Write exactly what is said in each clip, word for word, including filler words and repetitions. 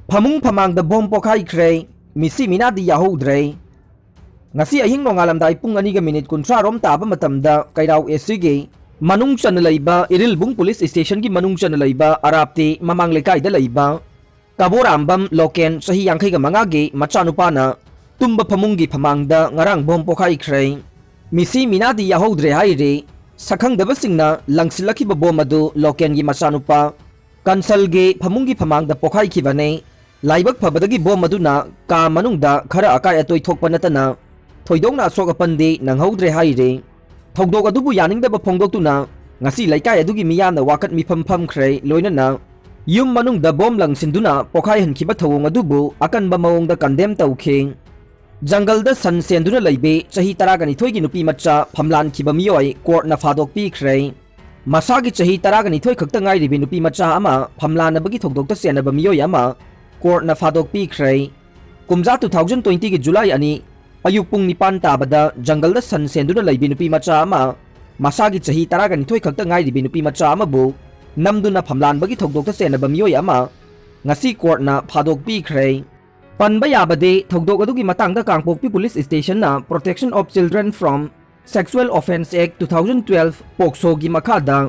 ꯐꯃꯨꯡ ꯐꯃꯥꯡꯗ ꯕꯣꯝ ꯄꯣꯈꯥꯏꯈ꯭ꯔꯦ꯫ ꯃꯤꯁꯤ ꯃꯤꯅꯥꯗꯤ ꯌꯥꯍꯧꯗ꯭ꯔꯦ꯫ ꯉꯁꯤ ꯑꯍꯤꯡ ꯅꯣꯡꯉꯥꯜꯂꯝꯗꯥꯏ ꯄꯨꯡ ꯑꯅꯤꯒ ꯃꯤꯅꯤꯠ ꯀꯨꯟꯊ꯭ꯔꯥ ꯔꯣꯝ ꯇꯥꯕ ꯃꯇꯝꯗ ꯀꯩꯔꯥꯎ ꯑꯦꯁꯤꯒꯤ ꯃꯅꯨꯡ ꯆꯟꯅ ꯂꯩꯕ ꯏꯔꯤꯜꯕꯨꯡ ꯄꯨꯂꯤꯁ ꯁ꯭ꯇꯦꯁꯟꯒꯤ ꯃꯅꯨꯡ ꯆꯟꯅ ꯂꯩꯕ ꯑꯔꯥꯞꯇꯤ ꯃꯃꯥꯡ ꯂꯩꯀꯥꯏꯗ ꯂꯩꯕ ꯀꯕꯣꯔꯥꯝꯕꯝ ꯂꯣꯀꯦꯟ, ꯆꯍꯤ ꯌꯥꯡꯈꯩꯒ ꯃꯉꯥꯒꯤ ꯃꯆꯥꯅꯨꯄꯥꯅ ꯇꯨꯝꯕ ꯐꯃꯨꯡꯒꯤ ꯐꯃꯥꯡꯗ ꯉꯔꯥꯡ ꯕꯣꯝ ꯄꯣꯈꯥꯏꯈ꯭ꯔꯦ꯫ ꯃꯤꯁꯤ ꯃꯤꯅꯥꯗꯤ ꯌꯥꯍꯧꯗ꯭ꯔꯦ ꯍꯥꯏꯔꯤ꯫ ꯁꯛꯈꯪꯗꯕꯁꯤꯡꯅ ꯂꯪꯁꯤꯜꯂꯛꯈꯤꯕ ꯕꯣꯝ ꯑꯗꯨ ꯂꯣꯀꯦꯟꯒꯤ ꯃꯆꯥꯅꯨꯄꯥ ꯀꯟꯁꯜꯒꯤ ꯐꯃꯨꯡꯒꯤ ꯐꯃꯥꯡꯗ ꯄꯣꯈꯥꯏꯈꯤꯕꯅꯤ꯫ ꯂꯥꯏꯕꯛ ꯐꯕꯗꯒꯤ ꯕꯣꯝ ꯑꯗꯨꯅ ꯀꯥ ꯃꯅꯨꯡꯗ ꯈꯔ ꯑꯀꯥꯏ ꯑꯇꯣꯏ ꯊꯣꯛꯄ ꯅꯠꯇꯅ ꯊꯣꯏꯗꯣꯛꯅ ꯑꯁꯣꯛ ꯑꯄꯟꯗꯤ ꯅꯪꯍꯧꯗ꯭ꯔꯦ ꯍꯥꯏꯔꯤ꯫ ꯊꯧꯗꯣꯛ ꯑꯗꯨꯕꯨ ꯌꯥꯅꯤꯡꯗꯕ ꯐꯣꯡꯗꯣꯛꯇꯨꯅ ꯉꯁꯤ ꯂꯩꯀꯥꯏ ꯑꯗꯨꯒꯤ ꯃꯤꯌꯥꯝꯅ ꯋꯥꯀꯠ ꯃꯤꯐꯝ ꯐꯝꯈ꯭ꯔꯦ, ꯂꯣꯏꯅꯅ ꯌꯨꯝ ꯃꯅꯨꯡꯗ ꯕꯣꯝ ꯂꯪꯁꯤꯟꯗꯨꯅ ꯄꯣꯈꯥꯏꯍꯟꯈꯤꯕ ꯊꯧꯑꯣꯡ ꯑꯗꯨꯕꯨ ꯑꯀꯟꯕ ꯃꯑꯣꯡꯗ ꯀꯟꯗꯦꯝ ꯇꯧꯈꯤ꯫ ꯖꯪꯒꯜꯗ ꯁꯟ ꯁꯦꯟꯗꯨꯅ ꯂꯩꯕꯤ ꯆꯍꯤ ꯇꯔꯥꯒ ꯅꯤꯊꯣꯏꯒꯤ ꯅꯨꯄꯤ ꯃꯆꯥ ꯐꯝꯂꯥꯟꯈꯤꯕ ꯃꯤꯑꯣꯏ ꯀꯣꯔꯠꯅ ꯐꯥꯗꯣꯛꯄꯤꯈ꯭ꯔꯦ꯫ ꯃꯁꯥꯒꯤ ꯆꯍꯤ ꯇꯔꯥꯒ ꯅꯤꯊꯣꯏ ꯈꯛꯇ ꯉꯥꯏꯔꯤꯕꯤ ꯅꯨꯄꯤ ꯃꯆꯥ ꯑꯃ ꯐꯝꯂꯥꯟꯅꯕꯒꯤ ꯊꯧꯗꯣꯛꯇ ꯆꯦꯟꯅꯕ ꯃꯤꯑꯣꯏ ꯑꯃ ꯀꯣꯔꯠꯅ ꯐꯥꯗꯣꯛꯄꯤꯈ꯭ꯔꯦ꯫ ꯀꯨꯝꯖꯥ two thousand twenty ꯒꯤ ꯖꯨꯂꯥꯏ ꯑꯅꯤ ꯑꯌꯨꯛ ꯄꯨꯡ ꯅꯤꯄꯥꯟ ꯇꯥꯕꯗ ꯖꯪꯒꯜꯗ ꯁꯟ ꯁꯦꯟꯗꯨꯅ ꯂꯩꯕꯤ ꯅꯨꯄꯤ ꯃꯆꯥ ꯑꯃ, ꯃꯁꯥꯒꯤ ꯆꯍꯤ ꯇꯔꯥꯒ ꯅꯤꯊꯣꯏ ꯈꯛꯇ ꯉꯥꯏꯔꯤꯕꯤ ꯅꯨꯄꯤ ꯃꯆꯥ ꯑꯃꯕꯨ ꯅꯝꯗꯨꯅ ꯐꯝꯂꯥꯟꯕꯒꯤ ꯊꯧꯗꯣꯛꯇ ꯆꯦꯟꯅꯕ ꯃꯤꯑꯣꯏ ꯑꯃ ꯉꯁꯤ ꯀꯣꯔꯠꯅ ꯐꯥꯗꯣꯛꯄꯤꯈ꯭ꯔꯦ꯫ ꯄꯟꯕ ꯌꯥꯕꯗꯤ, ꯊꯧꯗꯣꯛ ꯑꯗꯨꯒꯤ ꯃꯇꯥꯡꯗ ꯀꯥꯡꯄꯣꯛꯄꯤ police ꯁ꯭ꯇꯦꯁꯟꯅ Protection of Children from Sexual Offence Act two thousand twelve, ꯄꯣꯛꯁꯣꯒꯤ ꯃꯈꯥꯗ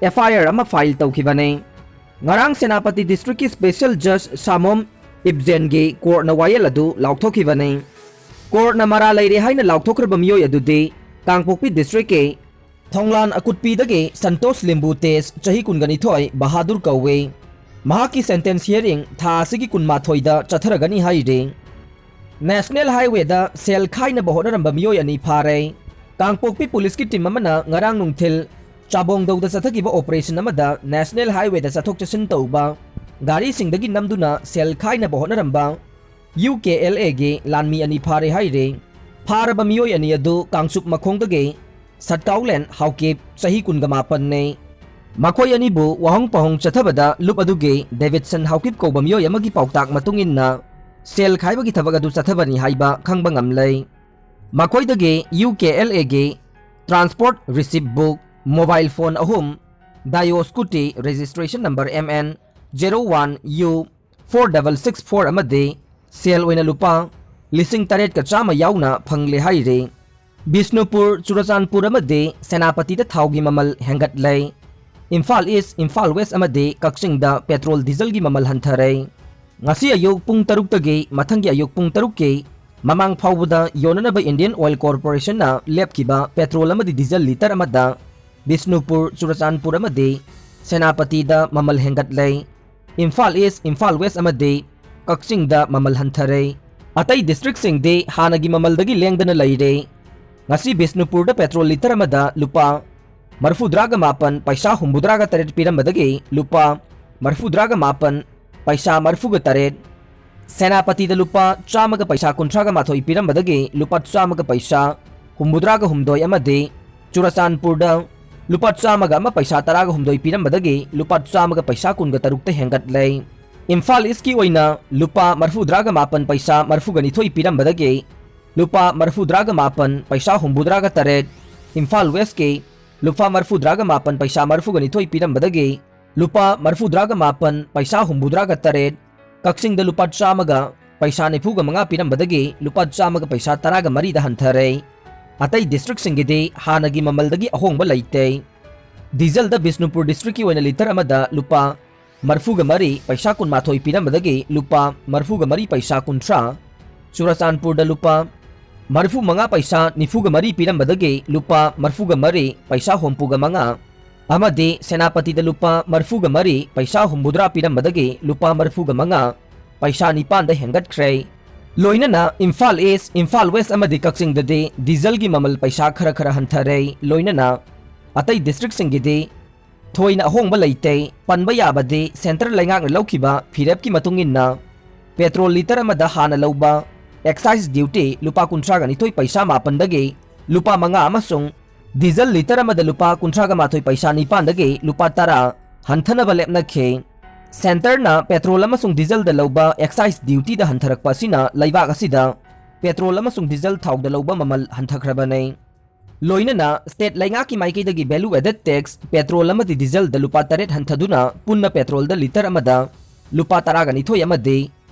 ꯑꯦꯐ ꯑꯥꯏ ꯑꯥꯔ ꯑꯃ ꯐꯥꯏꯜ ꯇꯧꯈꯤꯕꯅꯤ꯫ ꯉꯔꯥꯡ ꯁꯦꯅꯥꯄꯇꯤ ꯗꯤꯁꯇ꯭ꯔꯤꯛꯀꯤ ꯁ꯭ꯄꯦꯁꯦꯜ ꯖꯖ ꯁꯥꯃꯣꯝ ꯏꯕꯖꯦꯟꯒꯤ ꯀꯣꯔꯠꯅ ꯋꯥꯌꯦꯜ ꯑꯗꯨ ꯂꯥꯎꯊꯣꯛꯈꯤꯕꯅꯤ꯫ ꯀꯣꯔꯠꯅ ꯃꯔꯥ ꯂꯩꯔꯦ ꯍꯥꯏꯅ ꯂꯥꯎꯊꯣꯛꯈ꯭ꯔꯕ ꯃꯤꯑꯣꯏ ꯑꯗꯨꯗꯤ ꯀꯥꯡꯄꯣꯛꯄꯤ ꯗꯤꯁꯇ꯭ꯔꯤꯛꯀꯤ ꯊꯣꯡꯂꯥꯟ ꯑꯀꯨꯠꯄꯤꯗꯒꯤ ꯁꯟꯇꯣꯁ ꯂꯤꯝꯕꯨ ꯇꯦꯖ, ꯆꯍꯤ ꯀꯨꯟꯒ ꯅꯤꯊꯣꯏ, ꯕꯍꯥꯗꯨꯔ ꯀꯧꯏ꯫ ꯃꯍꯥꯛꯀꯤ ꯁꯦꯟꯇꯦꯟꯁ ꯍꯤꯌꯔꯤꯡ ꯊꯥ ꯑꯁꯤꯒꯤ ꯀꯨꯟꯃꯥꯊꯣꯏꯗ ꯆꯠꯊꯔꯒꯅꯤ ꯍꯥꯏꯔꯤ꯫ ꯅꯦꯁꯅꯦꯜ ꯍꯥꯏꯋꯦꯗ ꯁꯦꯜ ꯈꯥꯏꯅꯕ ꯍꯣꯠꯅꯔꯝꯕ ꯃꯤꯑꯣꯏ ꯑꯅꯤ ꯐꯥꯔꯦ꯫ ꯀꯥꯡꯄꯣꯛꯄꯤ ꯄꯨꯂꯤꯁꯀꯤ ꯇꯤꯝ ꯑꯃꯅ ꯉꯔꯥꯡ ꯅꯨꯡꯊꯤꯜ ꯆꯥꯕꯣꯡꯗꯧꯗ ꯆꯠꯊꯈꯤꯕ ꯑꯣꯄꯔꯦꯁꯟ ꯑꯃꯗ ꯅꯦꯁꯅꯦꯜ ꯍꯥꯏꯋꯦꯗ ꯆꯠꯊꯣꯛ ꯆꯠꯁꯤꯟ ꯇꯧꯕ ꯒꯥꯔꯤꯁꯤꯡꯗꯒꯤ ꯅꯝꯗꯨꯅ ꯁꯦꯜ ꯈꯥꯏꯅꯕ ꯍꯣꯠꯅꯔꯝꯕ ꯌꯨ ꯀꯦ ꯑꯦꯜ ꯑꯦꯒꯤ ꯂꯥꯟꯃꯤ ꯑꯅꯤ ꯐꯥꯔꯦ ꯍꯥꯏꯔꯦ꯫ ꯐꯥꯔꯕ ꯃꯤꯑꯣꯏ ꯑꯅꯤ ꯑꯗꯨ ꯀꯥꯡꯆꯨꯞ ꯃꯈꯣꯡꯗꯒꯤ ꯁꯠꯀꯥꯎꯂꯦꯟ ꯍꯥꯎꯀꯤꯞ, ꯆꯍꯤ ꯀꯨꯟꯒ ꯃꯥꯄꯟꯅꯤ꯫ ꯃꯈꯣꯏ ꯑꯅꯤꯕꯨ ꯋꯥꯍꯪ ꯄꯥꯎꯍꯪ ꯆꯠꯊꯕꯗ ꯂꯨꯞ ꯑꯗꯨꯒꯤ ꯗꯦꯕꯤꯠꯁꯟ ꯍꯥꯎꯀꯤꯞ ꯀꯧꯕ ꯃꯤꯑꯣꯏ ꯑꯃꯒꯤ ꯄꯥꯎꯇꯥꯛ ꯃꯇꯨꯡ ꯏꯟꯅ ꯁꯦꯜ ꯈꯥꯏꯕꯒꯤ ꯊꯕꯛ ꯑꯗꯨ ꯆꯠꯊꯕꯅꯤ ꯍꯥꯏꯕ ꯈꯪꯕ ꯉꯝꯂꯦ꯫ ꯃꯈꯣꯏꯗꯒꯤ ꯌꯨ ꯀꯦ ꯑꯦꯜ ꯑꯦꯒꯤ transport receipt book, mobile phone ꯑꯍꯨꯝ, Dio scooty registration number M N zero one U four double six four ꯑꯃꯗꯤ ꯁꯦꯜ ꯑꯣꯏꯅ ꯂꯨꯄꯥ ꯂꯤꯁꯤꯡ ꯇꯔꯦꯠꯀ ꯆꯥꯝꯃ ꯌꯥꯎꯅ ꯐꯪꯂꯦ ꯍꯥꯏꯔꯤ꯫ ꯕꯤꯁꯅꯨꯄꯨꯔ, ꯆꯨꯔꯆꯥꯟꯄꯨꯔ ꯑꯃꯗꯤ ꯁꯦꯅꯥꯄꯇꯤꯗ ꯊꯥꯎꯒꯤ ꯃꯃꯜ ꯍꯦꯟꯒꯠꯂꯦ꯫ ꯏꯝꯐꯥꯜ ꯏꯁ, ꯏꯝꯐꯥꯜ ꯋꯦꯁ ꯑꯃꯗꯤ ꯀꯛꯆꯤꯡꯗ ꯄꯦꯇ꯭ꯔꯣꯜ ꯗꯤꯖꯜꯒꯤ ꯃꯃꯜ ꯍꯟꯊꯔꯦ꯫ ꯉꯁꯤ ꯑꯌꯨꯛ ꯄꯨꯡ ꯇꯔꯨꯛꯇꯒꯤ ꯃꯊꯪꯒꯤ ꯑꯌꯨꯛ ꯄꯨꯡ ꯇꯔꯨꯛꯀꯤ ꯃꯃꯥꯡ ꯐꯥꯎꯕꯗ ꯌꯣꯟꯅꯅꯕ ꯏꯟꯗꯤꯌꯟ ꯑꯣꯏꯜ ꯀꯣꯔꯄꯣꯔꯦꯁꯟꯅ ꯂꯦꯞꯈꯤꯕ ꯄꯦꯇ꯭ꯔꯣꯜ ꯑꯃꯗꯤ ꯗꯤꯖꯜ ꯂꯤꯇꯔ ꯑꯃꯗ ꯕꯤꯁꯅꯨꯄꯨꯔ, ꯆꯨꯔꯆꯥꯟꯄꯨꯔ ꯑꯃꯗꯤ ꯁꯦꯅꯥꯄꯇꯤꯗ ꯃꯃꯜ ꯍꯦꯟꯒꯠꯂꯦ꯫ ꯏꯝꯐꯥꯜ ꯏꯁ, ꯏꯝꯐꯥꯜ ꯋꯦꯁ ꯑꯃꯗꯤ ꯀꯛꯆꯤꯡꯗ ꯃꯃꯜ ꯍꯟꯊꯔꯦ꯫ ꯑꯇꯩ ꯗꯤꯁꯇ꯭ꯔꯤꯛꯁꯤꯡꯗꯤ ꯍꯥꯟꯅꯒꯤ ꯃꯃꯜꯗꯒꯤ ꯂꯦꯡꯗꯅ ꯂꯩꯔꯦ꯫ ꯉꯁꯤ ꯕꯤꯁꯅꯨꯄꯨꯔꯗ ꯄꯦꯇ꯭ꯔꯣꯜ ꯂꯤꯇꯔ ꯑꯃꯗ ꯂꯨꯄꯥ ꯃꯔꯐꯨꯗ꯭ꯔꯥꯒ ꯃꯥꯄꯟ ꯄꯩꯁꯥ ꯍꯨꯝꯕꯨꯗ꯭ꯔꯥꯒ ꯇꯔꯦꯠ ꯄꯤꯔꯝꯕꯗꯒꯤ ꯂꯨꯄꯥ ꯃꯔꯐꯨꯗ꯭ꯔꯥꯒ ꯃꯥꯄꯟ ꯄꯩꯁꯥ ꯃꯔꯐꯨꯒ ꯇꯔꯦꯠ, ꯁꯦꯅꯥꯄꯇꯤꯗ ꯂꯨꯄꯥ ꯆꯥꯝꯃꯒ ꯄꯩꯁꯥ ꯀꯨꯟꯊ꯭ꯔꯥꯒ ꯃꯥꯊꯣꯏ ꯄꯤꯔꯝꯕꯗꯒꯤ ꯂꯨꯄꯥ ꯆꯥꯝꯃꯒ ꯄꯩꯁꯥ ꯍꯨꯝꯕꯨꯗ꯭ꯔꯥꯒ ꯍꯨꯝꯗꯣꯏ ꯑꯃꯗꯤ ꯆꯨꯔꯆꯥꯟꯄꯨꯔꯗ ꯂꯨꯄꯥ ꯆꯥꯝꯃꯒ ꯑꯃ ꯄꯩꯁꯥ ꯇꯔꯥꯒ ꯍꯨꯝꯗꯣꯏ ꯄꯤꯔꯝꯕꯗꯒꯤ ꯂꯨꯄꯥ ꯆꯥꯝꯃꯒ ꯄꯩꯁꯥ ꯀꯨꯟꯒ ꯇꯔꯨꯛꯇ ꯍꯦꯟꯒꯠꯂꯦ꯫ ꯏꯝꯐꯥꯜ ꯏꯁꯀꯤ ꯑꯣꯏꯅ ꯂꯨꯄꯥ ꯃꯔꯐꯨꯗ꯭ꯔꯥꯒ ꯃꯥꯄꯟ ꯄꯩꯁꯥ ꯃꯔꯐꯨꯒ ꯅꯤꯊꯣꯏ ꯄꯤꯔꯝꯕꯗꯒꯤ ꯂꯨꯄꯥ ꯃꯔꯐꯨꯗ꯭ꯔꯥꯒ ꯃꯥꯄꯟ ꯄꯩꯁꯥ ꯍꯨꯝꯕꯨꯗ꯭ꯔꯥꯒ ꯇꯔꯦꯠ, ꯏꯝꯐꯥꯜ ꯋꯦꯁꯀꯤ ꯂꯨꯄꯥ ꯃꯔꯐꯨꯗ꯭ꯔꯥꯒ ꯃꯥꯄꯟ ꯄꯩꯁꯥ ꯃꯔꯐꯨꯒ ꯅꯤꯊꯣꯏ ꯄꯤꯔꯝꯕꯗꯒꯤ ꯂꯨꯄꯥ ꯃꯔꯐꯨꯗ꯭ꯔꯥꯒ ꯃꯥꯄꯟ ꯄꯩꯁꯥ ꯍꯨꯝꯕꯨꯗ꯭ꯔꯥꯒ ꯇꯔꯦꯠ, ꯀꯛꯆꯤꯡꯗ ꯂꯨꯄꯥ ꯆꯥꯝꯃꯒ ꯄꯩꯁꯥ ꯅꯤꯐꯨꯒ ꯃꯉꯥ ꯄꯤꯔꯝꯕꯗꯒꯤ ꯂꯨꯄꯥ ꯆꯥꯝꯃꯒ ꯄꯩꯁꯥ ꯇꯔꯥꯒ ꯃꯔꯤꯗ ꯍꯟꯊꯔꯦ꯫ ꯑꯇꯩ ꯗꯤꯁꯇ꯭ꯔꯤꯛꯁꯤꯡꯒꯤꯗꯤ ꯍꯥꯟꯅꯒꯤ ꯃꯃꯜꯗꯒꯤ ꯑꯍꯣꯡꯕ ꯂꯩꯇꯦ꯫ ꯗꯤꯖꯜꯗ ꯕꯤꯁꯅꯨꯄꯨꯔ ꯗꯤꯁꯇ꯭ꯔꯤꯛꯀꯤ ꯑꯣꯏꯅ ꯂꯤꯇꯔ ꯑꯃꯗ ꯂꯨꯄꯥ ꯃꯔꯐꯨꯒ ꯃꯔꯤ ꯄꯩꯁꯥ ꯀꯨꯟꯃꯥꯊꯣꯏ ꯄꯤꯔꯝꯕꯗꯒꯤ ꯂꯨꯄꯥ ꯃꯔꯐꯨꯒ ꯃꯔꯤ ꯄꯩꯁꯥ ꯀꯨꯟꯊ꯭ꯔꯥ, ꯆꯨꯔꯆꯥꯟꯄꯨꯔꯗ ꯂꯨꯄꯥ ꯃꯔꯐꯨ ꯃꯉꯥ ꯄꯩꯁꯥ ꯅꯤꯐꯨꯒ ꯃꯔꯤ ꯄꯤꯔꯝꯕꯗꯒꯤ ꯂꯨꯄꯥ ꯃꯔꯐꯨꯒ ꯃꯔꯤ ꯄꯩꯁꯥ ꯍꯨꯝꯐꯨꯒ ꯃꯉꯥ ꯑꯃꯗꯤ ꯁꯦꯅꯥꯄꯇꯤꯗ ꯂꯨꯄꯥ ꯃꯔꯐꯨꯒ ꯃꯔꯤ ꯄꯩꯁꯥ ꯍꯨꯝꯐꯨꯇꯔꯥ ꯄꯤꯔꯝꯕꯗꯒꯤ ꯂꯨꯄꯥ ꯃꯔꯐꯨꯒ ꯃꯉꯥ ꯄꯩꯁꯥ ꯅꯤꯄꯥꯟꯗ ꯍꯦꯟꯒꯠꯈ꯭ꯔꯦ꯫ ꯂꯣꯏꯅꯅ ꯏꯝꯐꯥꯜ ꯏꯁ, ꯏꯝꯐꯥꯜ ꯋꯦꯁ ꯑꯃꯗꯤ ꯀꯛꯆꯤꯡꯗꯗꯤ ꯗꯤꯖꯜꯒꯤ ꯃꯃꯜ ꯄꯩꯁꯥ ꯈꯔ ꯈꯔ ꯍꯟꯊꯔꯦ꯫ ꯂꯣꯏꯅꯅ ꯑꯇꯩ ꯗꯤꯁꯇ꯭ꯔꯤꯛꯁꯤꯡꯒꯤꯗꯤ ꯊꯣꯏꯅ ꯑꯍꯣꯡꯕ ꯂꯩꯇꯦ꯫ ꯄꯟꯕ ꯌꯥꯕꯗꯤ ꯁꯦꯟꯇꯔ ꯂꯩꯉꯥꯛꯅ ꯂꯧꯈꯤꯕ ꯐꯤꯔꯦꯞꯀꯤ ꯃꯇꯨꯡ ꯏꯟꯅ ꯄꯦꯇ꯭ꯔꯣꯜ ꯂꯤꯇꯔ ꯑꯃꯗ ꯍꯥꯟꯅ ꯂꯧꯕ ꯑꯦꯛꯁꯥꯏꯖ ꯗ꯭ꯌꯨꯇꯤ ꯂꯨꯄꯥ ꯀꯨꯟꯊ꯭ꯔꯥꯒ ꯅꯤꯊꯣꯏ ꯄꯩꯁꯥ ꯃꯥꯄꯟꯗꯒꯤ ꯂꯨꯄꯥ ꯃꯉꯥ ꯑꯃꯁꯨꯡ ꯗꯤꯖꯜ ꯂꯤꯇꯔ ꯑꯃꯗ ꯂꯨꯄꯥ ꯀꯨꯟꯊ꯭ꯔꯥꯒ ꯃꯥꯊꯣꯏ ꯄꯩꯁꯥ ꯅꯤꯄꯥꯟꯗꯒꯤ ꯂꯨꯄꯥ ꯇꯔꯥ ꯍꯟꯊꯅꯕ ꯂꯦꯞꯅꯈꯤ꯫ ꯁꯦꯟꯇꯔꯅ ꯄꯦꯇ꯭ꯔꯣꯜ ꯑꯃꯁꯨꯡ ꯗꯤꯖꯜꯗ ꯂꯧꯕ ꯑꯦꯛꯁꯥꯏꯖ ꯗ꯭ꯌꯨꯇꯤꯗ ꯍꯟꯊꯔꯛꯄ ꯑꯁꯤꯅ ꯂꯩꯕꯥꯛ ꯑꯁꯤꯗ ꯄꯦꯇ꯭ꯔꯣꯜ ꯑꯃꯁꯨꯡ ꯗꯤꯖꯜ ꯊꯥꯎꯗ ꯂꯧꯕ ꯃꯃꯜ ꯍꯟꯊꯈ꯭ꯔꯕꯅꯤ꯫ ꯂꯣꯏꯅꯅ ꯁ꯭ꯇꯦꯠ ꯂꯩꯉꯥꯛꯀꯤ ꯃꯥꯏꯀꯩꯗꯒꯤ ꯚꯦꯂꯨ ꯑꯦꯗꯦꯗ ꯇꯦꯛꯁ ꯄꯦꯇ꯭ꯔꯣꯜ ꯑꯃꯗꯤ ꯗꯤꯖꯜꯗ ꯂꯨꯄꯥ ꯇꯔꯦꯠ ꯍꯟꯊꯗꯨꯅ ꯄꯨꯟꯅ ꯄꯦꯇ꯭ꯔꯣꯜꯗ ꯂꯤꯇꯔ ꯑꯃꯗ ꯂꯨꯄꯥ ꯇꯔꯥꯒ ꯅꯤꯊꯣꯏ ꯑꯃꯗꯤ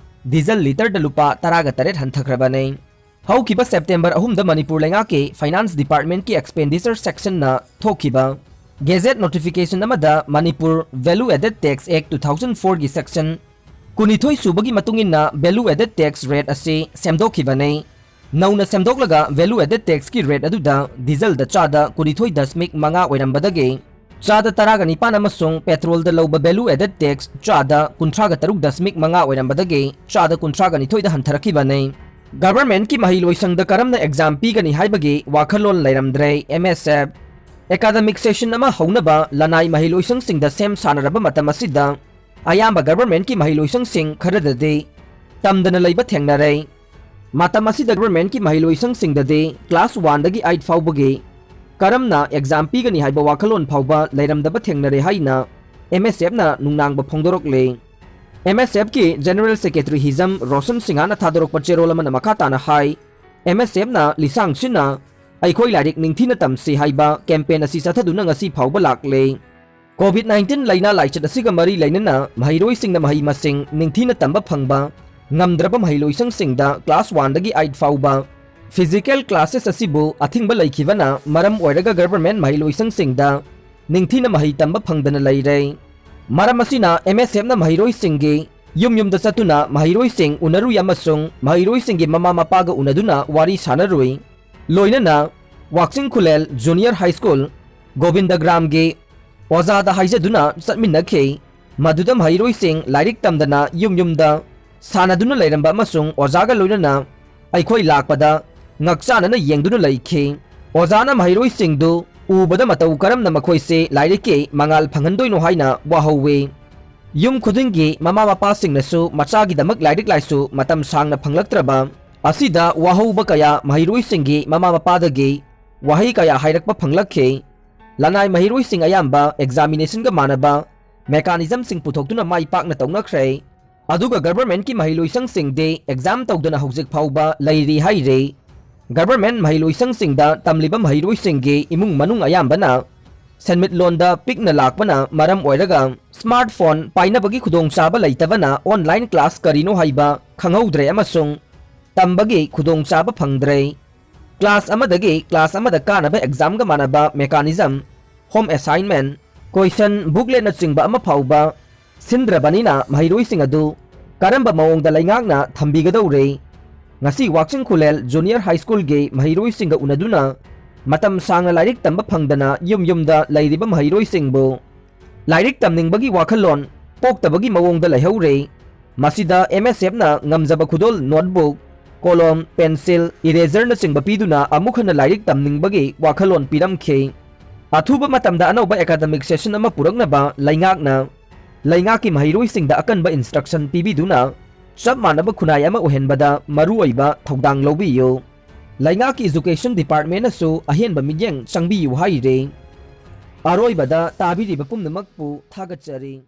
ꯗꯤꯖꯜ ꯂꯤꯇꯔꯗ ꯂꯨꯄꯥ ꯇꯔꯥꯒ ꯇꯔꯦꯠ ꯍꯟꯊꯈ꯭ꯔꯕꯅꯤ꯫ ꯍꯧꯈꯤꯕ ꯁꯦꯞꯇꯦꯝꯕꯔ ꯑꯍꯨꯝꯗ ꯃꯅꯤꯄꯨꯔ ꯂꯩꯉꯥꯛꯀꯤ ꯐꯥꯏꯅꯥꯟꯁ ꯗꯤꯄꯥꯔꯠꯃꯦꯟꯠꯀꯤ ꯑꯦꯛꯁꯄꯦꯟꯗꯤꯆꯔ ꯁꯦꯛꯁꯟꯅ ꯊꯣꯛꯈꯤꯕ ꯒꯦꯖꯦꯠ ꯅꯣꯇꯤꯐꯤꯀꯦꯁꯟ ꯑꯃꯗ Manipur Value Added Tax Act two thousand fourꯒꯤ ꯁꯦꯛꯁꯟ ꯀꯨꯟꯅꯤꯊꯣꯏ ꯁꯨꯕꯒꯤ ꯃꯇꯨꯡ ꯏꯟꯅ value added tax rate ꯑꯁꯤ ꯁꯦꯝꯗꯣꯛꯈꯤꯕꯅꯤ꯫ ꯅꯧꯅ ꯁꯦꯝꯗꯣꯛꯂꯒ value added taxꯀꯤ rate ꯑꯗꯨꯗ ꯗꯤꯖꯜꯗ ꯆꯥꯗ ꯀꯨꯟꯅꯤꯊꯣꯏ ꯗꯁꯃꯤꯛ ꯃꯉꯥ ꯑꯣꯏꯔꯝꯕꯗꯒꯤ ꯆꯥꯗ ꯇꯔꯥꯒ ꯅꯤꯄꯥꯟ ꯑꯃꯁꯨꯡ ꯄꯦꯇ꯭ꯔꯣꯜꯗ ꯂꯧꯕ value added tax ꯆꯥꯗ ꯀꯨꯟꯊ꯭ꯔꯥꯒ ꯇꯔꯨꯛ ꯗꯁꯃꯤꯛ ꯃꯉꯥ ꯑꯣꯏꯔꯝꯕꯗꯒꯤ ꯆꯥꯗ ꯀꯨꯟꯊ꯭ꯔꯥꯒ ꯅꯤꯊꯣꯏꯗ ꯍꯟꯊꯔꯛꯈꯤꯕꯅꯤ꯫ ꯒꯚꯔꯟꯃꯦꯟꯠꯀꯤ ꯃꯍꯩꯂꯣꯏꯁꯪꯗ ꯀꯔꯝꯅ ꯑꯦꯛꯖꯥꯝ ꯄꯤꯒꯅꯤ ꯍꯥꯏꯕꯒꯤ ꯋꯥꯈꯜꯂꯣꯟ ꯂꯩꯔꯝꯗ꯭ꯔꯦ꯫ M S F academic session ꯑꯃ ꯍꯧꯅꯕ ꯂꯅꯥꯏ ꯃꯍꯩꯂꯣꯏꯁꯪꯁꯤꯡꯗ ꯁꯦꯝ ꯁꯥꯅꯔꯕ ꯃꯇꯝ ꯑꯁꯤꯗ ꯑꯌꯥꯝꯕ ꯒꯚꯔꯟꯃꯦꯟꯠꯀꯤ ꯃꯍꯩꯂꯣꯏꯁꯪꯁꯤꯡ ꯈꯔꯗꯗꯤ ꯇꯝꯗꯅ ꯂꯩꯕ ꯊꯦꯡꯅꯔꯦ꯫ ꯃꯇꯝ ꯑꯁꯤꯗ ꯒꯚꯔꯟꯃꯦꯟꯠꯀꯤ ꯃꯍꯩꯂꯣꯏꯁꯪꯁꯤꯡꯗꯗꯤ class one ꯗꯒꯤ eight ꯐꯥꯎꯕꯒꯤ ꯀꯔꯝꯅ ꯑꯦꯛꯖꯥꯝ ꯄꯤꯒꯅꯤ ꯍꯥꯏꯕ ꯋꯥꯈꯜꯂꯣꯟ ꯐꯥꯎꯕ ꯂꯩꯔꯝꯗꯕ ꯊꯦꯡꯅꯔꯦ ꯍꯥꯏꯅ M S F ꯅ ꯅꯨꯡꯅꯥꯡꯕ ꯐꯣꯡꯗꯣꯔꯛꯂꯤ꯫ M S F ꯀꯤ ꯖꯦꯅꯔꯦꯜ ꯁꯦꯀ꯭ꯔꯦꯇꯔꯤ ꯍꯤꯖꯝ ꯔꯣꯁꯟ ꯁꯤꯡꯍꯅ ꯊꯥꯗꯣꯔꯛꯄ ꯆꯦꯔꯣꯜ ꯑꯃꯅ ꯃꯈꯥ ꯇꯥꯅ ꯍꯥꯏ, M S F ꯅ ꯂꯤꯁꯥꯡꯁꯤꯟꯅ "ꯑꯩꯈꯣꯏ ꯂꯥꯏꯔꯤꯛ ꯅꯤꯡꯊꯤꯅ ꯇꯝꯁꯤ" ꯍꯥꯏꯕ ꯀꯦꯝꯄꯦꯟ ꯑꯁꯤ ꯆꯠꯊꯗꯨꯅ ꯉꯁꯤ ꯐꯥꯎꯕ ꯂꯥꯛꯂꯦ꯫ COVID nineteen ꯂꯥꯏꯅꯥ ꯂꯥꯏꯆꯠ ꯑꯁꯤꯒ ꯃꯔꯤ ꯂꯩꯅꯅ ꯃꯍꯩꯔꯣꯏꯁꯤꯡꯅ ꯃꯍꯩ ꯃꯁꯤꯡ ꯅꯤꯡꯊꯤꯅ ꯇꯝꯕ ꯐꯪꯕ ꯉꯝꯗ꯭ꯔꯕ ꯃꯍꯩꯂꯣꯏꯁꯪꯁꯤꯡꯗ class one ꯗꯒꯤ eight ꯐꯥꯎꯕ physical classes ꯑꯁꯤꯕꯨ ꯑꯊꯤꯡꯕ ꯂꯩꯈꯤꯕꯅ ꯃꯔꯝ ꯑꯣꯏꯔꯒ ꯒꯚꯔꯟꯃꯦꯟꯠ ꯃꯍꯩꯂꯣꯏꯁꯪꯁꯤꯡꯗ ꯅꯤꯡꯊꯤꯅ ꯃꯍꯩ ꯇꯝꯕ ꯐꯪꯗꯅ ꯂꯩꯔꯦ꯫ ꯃꯔꯝ ꯑꯁꯤꯅ M S F ꯅ ꯃꯍꯩꯔꯣꯏꯁꯤꯡꯒꯤ ꯌꯨꯝ ꯌꯨꯝꯗ ꯆꯠꯇꯨꯅ ꯃꯍꯩꯔꯣꯏꯁꯤꯡ ꯎꯅꯔꯨꯏ ꯑꯃꯁꯨꯡ ꯃꯍꯩꯔꯣꯏꯁꯤꯡꯒꯤ ꯃꯃꯥ ꯃꯄꯥꯒ ꯎꯅꯗꯨꯅ ꯋꯥꯔꯤ ꯁꯥꯅꯔꯨꯏ꯫ ꯂꯣꯏꯅꯅ ꯋꯥꯛꯆꯤꯡ ꯈꯨꯂꯦꯜ ꯖꯨꯅꯤꯌꯔ ꯍꯥꯏ ꯁ꯭ꯀꯨꯜ, ꯒꯣꯕꯤꯟꯗꯒ꯭ꯔꯥꯝꯒꯤ ꯑꯣꯖꯥꯗ ꯍꯥꯏꯖꯗꯨꯅ ꯆꯠꯃꯤꯟꯅꯈꯤ꯫ ꯃꯗꯨꯗ ꯃꯍꯩꯔꯣꯏꯁꯤꯡ ꯂꯥꯏꯔꯤꯛ ꯇꯝꯗꯅ ꯌꯨꯝ ꯌꯨꯝꯗ ꯁꯥꯟꯅꯗꯨꯅ ꯂꯩꯔꯝꯕ ꯑꯃꯁꯨꯡ ꯑꯣꯖꯥꯒ ꯂꯣꯏꯅꯅ ꯑꯩꯈꯣꯏ ꯂꯥꯛꯄꯗ ꯉꯛꯆꯥꯅꯅ ꯌꯦꯡꯗꯨꯅ ꯂꯩꯈꯤ꯫ ꯑꯣꯖꯥꯅ ꯃꯍꯩꯔꯣꯏꯁꯤꯡꯗꯨ ꯎꯕꯗ ꯃꯇꯧ ꯀꯔꯝꯅ ꯃꯈꯣꯏꯁꯦ ꯂꯥꯏꯔꯤꯛꯀꯤ ꯃꯉꯥꯜ ꯐꯪꯍꯟꯗꯣꯏꯅꯣ ꯍꯥꯏꯅ ꯋꯥꯍꯧꯋꯤ꯫ ꯌꯨꯝ ꯈꯨꯗꯤꯡꯒꯤ ꯃꯃꯥ ꯃꯄꯥꯁꯤꯡꯅꯁꯨ ꯃꯆꯥꯒꯤꯗꯃꯛ ꯂꯥꯏꯔꯤꯛ ꯂꯥꯏꯁꯨ ꯃꯇꯝ ꯁꯥꯡꯅ ꯐꯪꯂꯛꯇ꯭ꯔꯕ ꯑꯁꯤꯗ ꯋꯥꯍꯧꯕ ꯀꯌꯥ ꯃꯍꯩꯔꯣꯏꯁꯤꯡꯒꯤ ꯃꯃꯥ ꯃꯄꯥꯗꯒꯤ ꯋꯥꯍꯩ ꯀꯌꯥ ꯍꯥꯏꯔꯛꯄ ꯐꯪꯂꯛꯈꯤ꯫ ꯂꯅꯥꯏ ꯃꯍꯩꯔꯣꯏꯁꯤꯡ ꯑꯌꯥꯝꯕ ꯑꯦꯛꯖꯥꯃꯤꯅꯦꯁꯟꯒ ꯃꯥꯟꯅꯕ ꯃꯦꯀꯥꯅꯤꯖꯝꯁꯤꯡ ꯄꯨꯊꯣꯛꯇꯨꯅ ꯃꯥꯏ ꯄꯥꯛꯅ ꯇꯧꯅꯈ꯭ꯔꯦ꯫ ꯑꯗꯨꯒ ꯒꯚꯔꯟꯃꯦꯟꯠꯀꯤ ꯃꯍꯩꯂꯣꯏꯁꯪꯁꯤꯡꯗꯤ ꯑꯦꯛꯖꯥꯝ ꯇꯧꯗꯅ ꯍꯧꯖꯤꯛ ꯐꯥꯎꯕ ꯂꯩꯔꯤ ꯍꯥꯏꯔꯤ꯫ ꯒꯚꯔꯟꯃꯦꯟꯠ ꯃꯍꯩꯂꯣꯏꯁꯪꯁꯤꯡꯗ ꯇꯝꯂꯤꯕ ꯃꯍꯩꯔꯣꯏꯁꯤꯡꯒꯤ ꯏꯃꯨꯡ ꯃꯅꯨꯡ ꯑꯌꯥꯝꯕꯅ ꯁꯦꯟꯃꯤꯠꯂꯣꯟꯗ ꯄꯤꯛꯅ ꯂꯥꯛꯄꯅ ꯃꯔꯝ ꯑꯣꯏꯔꯒ smartphone ꯄꯥꯏꯅꯕꯒꯤ ꯈꯨꯗꯣꯡꯆꯥꯕ ꯂꯩꯇꯕꯅ online class ꯀꯔꯤꯅꯣ ꯍꯥꯏꯕ ꯈꯪꯍꯧꯗ꯭ꯔꯦ ꯑꯃꯁꯨꯡ ꯇꯝꯕꯒꯤ ꯈꯨꯗꯣꯡꯆꯥꯕ ꯐꯪꯗ꯭ꯔꯦ꯫ Class ꯑꯃꯗꯒꯤ class ꯑꯃꯗ ꯀꯥꯅꯕ examꯒ ꯃꯥꯟꯅꯕ mechanism, home assignment, question bookletꯅꯆꯤꯡꯕ ꯑꯃ ꯐꯥꯎꯕ ꯁꯤꯟꯗ꯭ꯔꯕꯅꯤꯅ ꯃꯍꯩꯔꯣꯏꯁꯤꯡ ꯑꯗꯨ ꯀꯔꯝꯕ ꯃꯑꯣꯡꯗ ꯂꯩꯉꯥꯛꯅ ꯊꯝꯕꯤꯒꯗꯧꯔꯦ? ꯉꯁꯤ ꯋꯥꯛꯆꯤꯡ ꯈꯨꯂꯦꯜ Junior High Schoolꯒꯤ ꯃꯍꯩꯔꯣꯏꯁꯤꯡꯒ ꯎꯅꯗꯨꯅ ꯃꯇꯝ ꯁꯥꯡꯅ ꯂꯥꯏꯔꯤꯛ ꯇꯝꯕ ꯐꯪꯗꯅ ꯌꯨꯝ ꯌꯨꯝꯗ ꯂꯩꯔꯤꯕ ꯃꯍꯩꯔꯣꯏꯁꯤꯡꯕꯨ ꯂꯥꯏꯔꯤꯛ ꯇꯝꯅꯤꯡꯕꯒꯤ ꯋꯥꯈꯜꯂꯣꯟ ꯄꯣꯛꯇꯕꯒꯤ ꯃꯑꯣꯡꯗ ꯂꯩꯍꯧꯔꯦ꯫ ꯃꯁꯤꯗ MSFꯅ ꯉꯝꯖꯕ ꯈꯨꯗꯣꯜ notebook, ꯀꯣꯂꯣꯝ, pencil, eraserꯅꯆꯤꯡꯕ ꯄꯤꯗꯨꯅ ꯑꯃꯨꯛ ꯍꯟꯅ ꯂꯥꯏꯔꯤꯛ ꯇꯝꯅꯤꯡꯕꯒꯤ ꯋꯥꯈꯜꯂꯣꯟ ꯄꯤꯔꯝꯈꯤ꯫ ꯑꯊꯨꯕ ꯃꯇꯝꯗ ꯑꯅꯧꯕ academic session ꯑꯃ ꯄꯨꯔꯛꯅꯕ ꯂꯩꯉꯥꯛꯅ ꯂꯩꯉꯥꯛꯀꯤ ꯃꯍꯩꯔꯣꯏꯁꯤꯡꯗ ꯑꯀꯟꯕ instruction ꯄꯤꯕꯤꯗꯨꯅ ꯆꯞ ꯃꯥꯟꯅꯕ ꯈꯨꯟꯅꯥꯏ ꯑꯃ ꯑꯣꯏꯍꯟꯕꯗ ꯃꯔꯨꯑꯣꯏꯕ ꯊꯧꯗꯥꯡ ꯂꯧꯕꯤꯌꯨ꯫ ꯂꯩꯉꯥꯛꯀꯤ Education Departmentꯅꯁꯨ ꯑꯍꯦꯟꯕ ꯃꯤꯠꯌꯦꯡ ꯆꯪꯕꯤꯌꯨ ꯍꯥꯏꯔꯤ꯫ ꯑꯔꯣꯏꯕꯗ ꯇꯥꯕꯤꯔꯤꯕ ꯄꯨꯝꯅꯃꯛꯄꯨ ꯊꯥꯒꯠꯆꯔꯤ꯫